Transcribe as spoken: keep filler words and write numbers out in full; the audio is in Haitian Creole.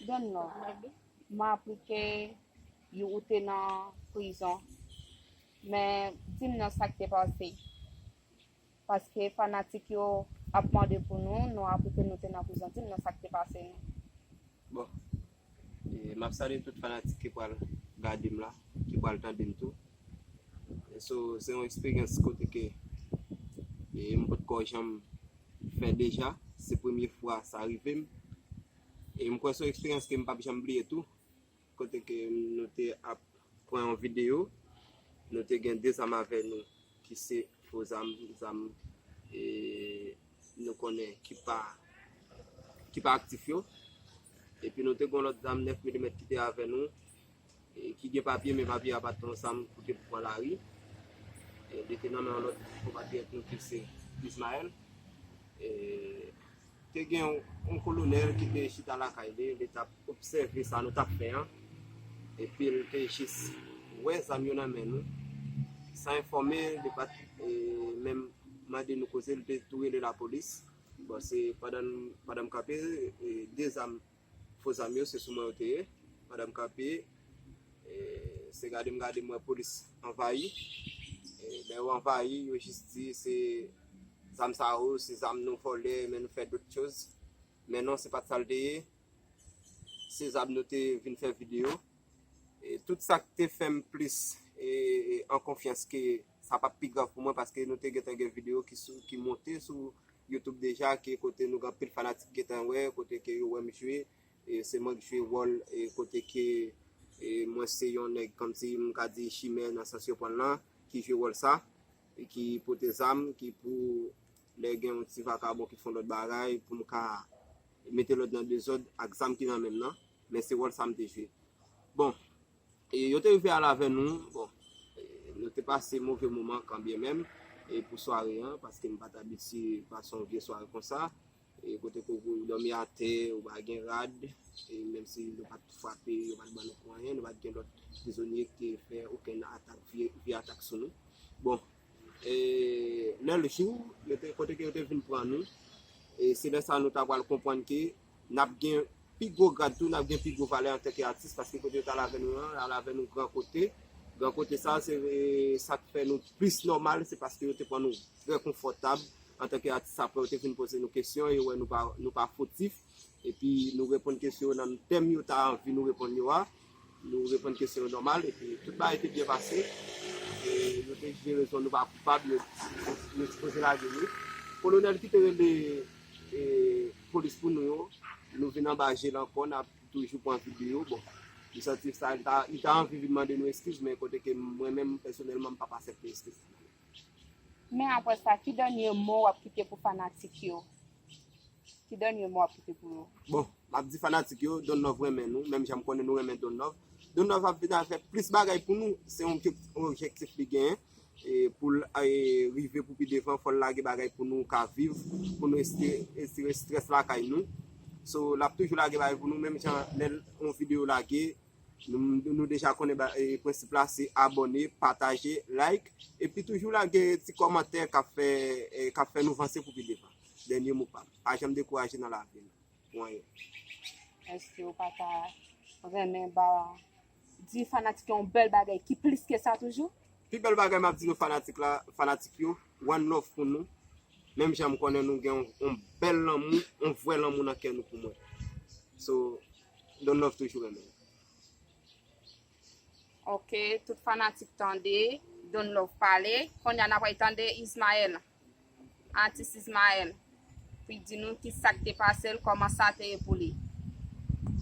Don Love, m apri ke ou te nan prizon. Men, di m non sa k te pase. Paske fanatik yo ap mande pou nou, nou apri ke nou te nan prizon. Di m non sa k te pase nou. Bon, e, m ap salye tout fanatik ki pral gade m la, ki pral tande m tou. E so, se yon eksperyans kote ke e, m potko janm fè deja. Se premye fwa sa rive m. E m kwè se yon eksperyans ke m p ap janm bliye tou. Kote ke nou te ap pran yon videyo, nou te gen de zam avè nou ki se fo zam, zam e, nou konnen ki pa ki pa aktif yo. Epi nou te gen lòt zam nèf milimèt ki te avè nou, e, ki gen papye, men papye a pa t yon zam pou te pou pran lari. E, li te nan men yon lòt konpatriyòt nou ki se Ismaël. E, te gen yon, yon kolonèl ki te chita lakay li, li t ap obsève sa nou t ap fè an. Epi l te jis wè zam yo nan men nou. San enfòme, li pa t e, menm mande nou koze, li te tou rele lapolis. Bon, se pandan, pandan m kanpe, e, de zam, fo zam yo, se sou mwen yo te ye. Pandan m kanpe, e, se gade m gade m wè polis anvayi. E, lè yo anvayi, yo jis di se zam sa yo, se zam nou vòlè, men nou fè dòt choz. Men non, se pa t sa l te ye. Se zam nou te vin fè videyo. E, tout sa k te fè m plis e, e, an konfyans ke sa p ap pi grav pou mwen, paske nou te gentan gen videyo ki, sou, ki monte sou YouTube deja, ke kote nou gen anpil fanatik gentan wè, kote ke yo wè m jwe, e, se mwen k jwe wòl, e, kote ke e, mwen se yon nèg kòmsi m ka di chimè nan sans yo pran l lan, ki jwe wòl sa, e ki pote zam, ki pou lè gen yon ti vakabon ki fè yon lòt bagay, pou m ka mete lòd nan dezòd ak zam ki nan men m nan, men se wòl sa m te jwe. Bon, e yo te rive al avè nou, bon, e, nou te pase move moman kanbyenmenm, e pou sware an, paske m pa t abitye pase yon vye sware konsa, e kote ke ou dòmi atè, ou pa gen rad, e menm si nou pa t frape, yo pa t ban nou pou anyen, nou pa t gen lòt prizonye ki te fè okenn atak, vye, vye atak sou nou. Bon, e lè l jou, yo te, kote ke yo te vin pran nou, e se lè sa nou ta pral konprann ke n ap gen pi gwo grad tou, n ap gen pi gwo valè antanke atis, paske kote yo t al avè nou an, al avè nou gran kote. Gran kote sa, se e, sa k fè nou plis nòmal, se paske yo te pran nou trè konfòtab. Antanke atis, apre yo te vin poze nou kesyon, yo wè nou pa, nou pa fotif. Epi nou reponn kesyon yo nan tèm yo ta anvi nou reponn yo a. Nou reponn kesyon yo nòmal, epi tout bagay te byen pase. E nou te jije rezon nou pa koupab, yo, yo sipoze lage nou. Kolonèl ki te rele e, polis pou nou yo, nou vin anba je l ankò, n ap toujou pran videyo. Bon, m santi sa, li ta, li ta anvi vin mande nou eskiz, men kote ke mwen menm, pèsonèlman, m p ap aksepte eskiz. Men apre sa, ki dènye mo w ap kite pou fanatik yo? Ki dènye mo w ap kite pou yo? Bon, m ap di fanatik yo, Don Love renmen nou, menm jan m konnen nou renmen Don Love. Don Love ap vin avèk plis bagay pou nou, se yon objek-, yon objektif li genyen, e pou l e, rive pou pi devan, fò l lage bagay pou nou ka viv, pou nou esti-, retire estrès lakay nou. So, l ap toujou lage bagay pou nou, menm jan lè l, yon videyo lage, nou, nou deja konnen ba, e, prensip la, se abòne, pataje, like, epi toujou lage ti kòmantè k ap fè, e, k ap fè nou vanse pou pi devan. Dènye mo pa m. Pa janm dekouraje nan lavi nou. Pou anyen. Èske w pa ta renmen ba, di fanatik yo yon bèl bagay ki plis ke sa toujou? Pi bèl bagay m ap di nou fanatik la, fanatik yo, one love pou nou. Menm jan m konnen nou gen yon, yon bèl lanmou, yon vrè lanmou nan kè nou pou mwen. So, Don Love toujou renmen nou. Ok, tout fanatik tande, Don Love pale. Kounye a n ap pral tande Ismaël. Atis Ismaël. Pou l di nou ki sa k te pase l, kòman sa te ye pou li.